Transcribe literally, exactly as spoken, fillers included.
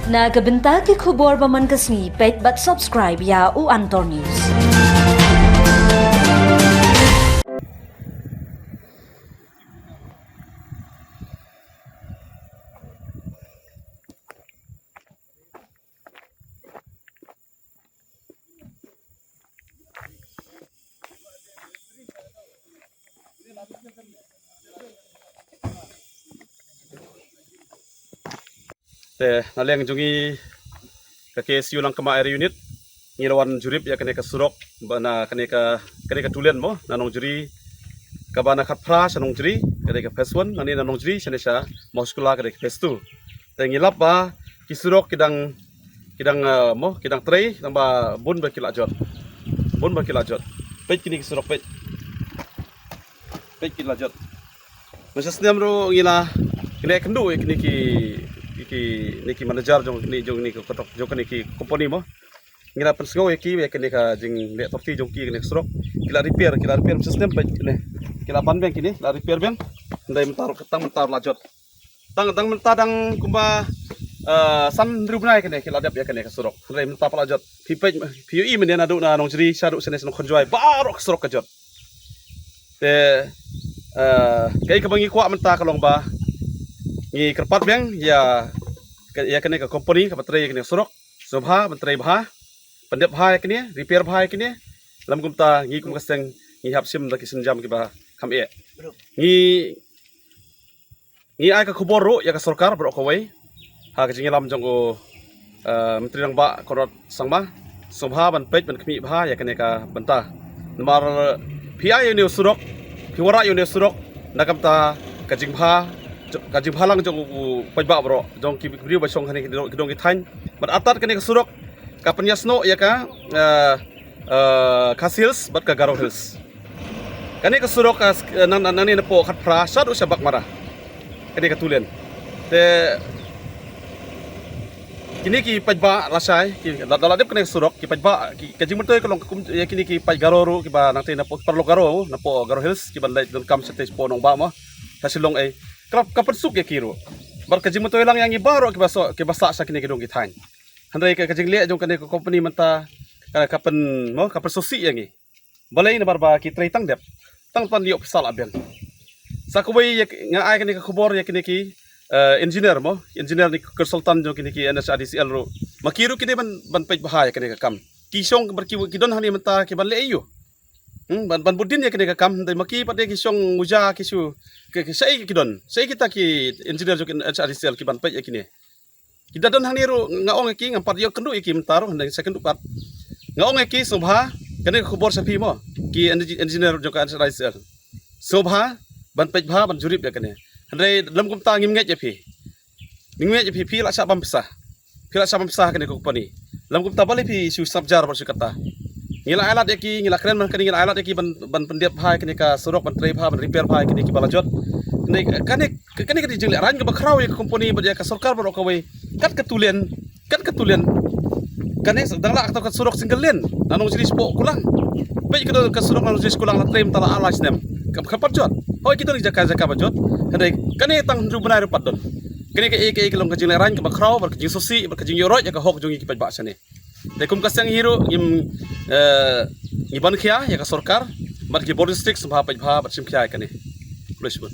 Na ka bynta ki khubor ba man ka sngi, peit bad subscribe ïa u Antor News. Te na liang jong ngi ka K S U Langkma Area Unit, ngi la wan jurip ïa kane ka surok, ba na kane ka, kane ka two lane mo, na Nongjri, kaba na Khatphra sha Nongjri, kane ka phase one, nangne na Nongjri shane sha Mawshkula, kane ka phase two. Te ngi lap ba ki surok ki dang, ki dang, eh, mo, ki dang trei, tang ba bun ba ki la jot. Bun ba ki la jot. Peit kine ki surok, peit. Peit ki la jot. Mynta snem ruh ngi la, ngi la ïakynduh ïa kine ki, ki, ki, ne ki manager jong ne, jong ne ka kotok, jong kane ki company mo. Ngi la pynsngew ïa ki ïa kane ka jingleh torti jong ki kane ka surok. Ki la repair, ki la repair mynta snem, peit kine. Ki la ban biang kine, la repair biang. Hynrei mynta ruh, tang mynta ruh la jot. Tang, tang mynta dang kumba, eh, san hynriew bnai kane ki la dep ïa kane ka surok. Hynrei mynta pat la jot. Phi peit, phi ïohi mynne naduh na Nongjri shaduh shane sha Nongkynjoy baroh ka surok ka jot. Te, eh, kaei kaba ngi kwah mynta ka long ba ngi kyrpad biang ïa ka, ïa kane ka company kaba trei ïa kane ka surok. Sngewbha ban trei bha, pyndep bha ïa kine, repair bha ïa kine. Lym kumta ngi kum ka seng ngi hap shim da ki sienjam kiba kham eh. Ngi, ngi ai ka khubor ruh ïa ka sorkar baroh kawei ha ka jingïalam jong u, eh, Myntri Rangbah Conrad Sangma, sngewbha ban peit ban khmih bha ïa kane ka bynta. Namar phi ai ïa une u surok, phi wanrah ïa une u surok na ka bynta ka jingbha, ka jingbhalang jong u paidbah baroh, jong ki briew ba shong ha kine ki dong, ki dong ki thaiñ. Bad artat kane ka surok ka pynïasnoh ïa ka, eh, eh, Khasi Hills bad ka Garo Hills. Kane ka surok ka, eh, nang, nang, nangne napoh Khatphra shaduh sha Baghmara. Kane ka two lane. Te kine ki paidbah lashai, ki la, la, la dep kane ka surok, ki paidbah, ki, ka jingmyntoi ka long kum ïa kine ki paid Garo ruh kiba nangtei napoh paralok Garo, napoh Garo Hills, kiban leit donkam shatei shapoh Nongbah mo, sha Shillong ei. Ka, ka pynsuk ïa ki ruh. Bad ka jingmyntoi lang ïa ngi baroh kiba sah, kiba sah sha kine ki dong ki thaiñ. Hynrei ka, ka jingleh jong kane ka company mynta ka, ka pyn, mo, ka pynsngewsih ïa ngi. Balei? Namar ba ki trei tang dep, tang ban ïoh pisa lah biang. Sa kawei ïa, nga ai kane ka khubor ïa kine ki, eh, engineer mo, engineer ne consultant jong kine ki N H I D C L ruh. Ma ki ruh kine ban, ban peit bha ïa kane ka kam. Ki shong bad ki, ki don hangne mynta kiban leh aïu? Hmm, ban, ban bud dien ïa kane ka kam, hynrei ma ki pat de ki shong nguja ki shu, ki, ki shaei ki don, shaei kita ki engineer jong ki N H I D C L kiban peit ïa kine. Ki da don hangne ruh, nga ong ïa ki, ngam pat ïoh kynduh ïa ki mynta ruh, hynrei sa kynduh pat. Nga ong ïa ki sngewbha, kane ka khubor sha phi mo, ki engi-, engineer jong ka N H I D C L. Sngewbha ban peit bha, ban jurip ïa kane. Hynrei lym kumta ngim ngeit ïa phi. Ngim ngeit ïa phi, phi la shah bam pisa. Phi la shah bam pisa ha kane ka company. Lym kumta balei phi shu sngap jar bad shu kata. Ngi la ailad ïa ki, ngi la kren man kane, ngi la ailad ïa ki ban, ban pyndep bha ïa kane ka surok, ban trei bha, ban repair bha ïa kane kiba la jot. Kane, kane, kane ka dei jinglehrain kaba khraw ïa ka company bad ïa ka sorkar baroh kawei. Kat ka two lane, kat ka two lane. Kane dang lah kata ka surok single lane. Na Nongjri shapoh Kulang. Peit ka, ka surok na Nongjri sha Kulang la trei mynta la ar lai snem. Kam, kam pat jot. Hooid ki don ki jaka jaka ba jot. Hynrei kane tang hynriew bnai ruh pat don. Kane kaei kaei ka long ka jinglehrain kaba khraw bad ka jingsngewsih bad ka jingïoh roit ïa ka hok jong ngi ki paidbah shane. Te kum ka seng hi ruh ngim, eh, ngi ban khia ïa ka sorkar bad ki bor district sngewbha peit bha bad shim khia ïa kane. Khublei shibun.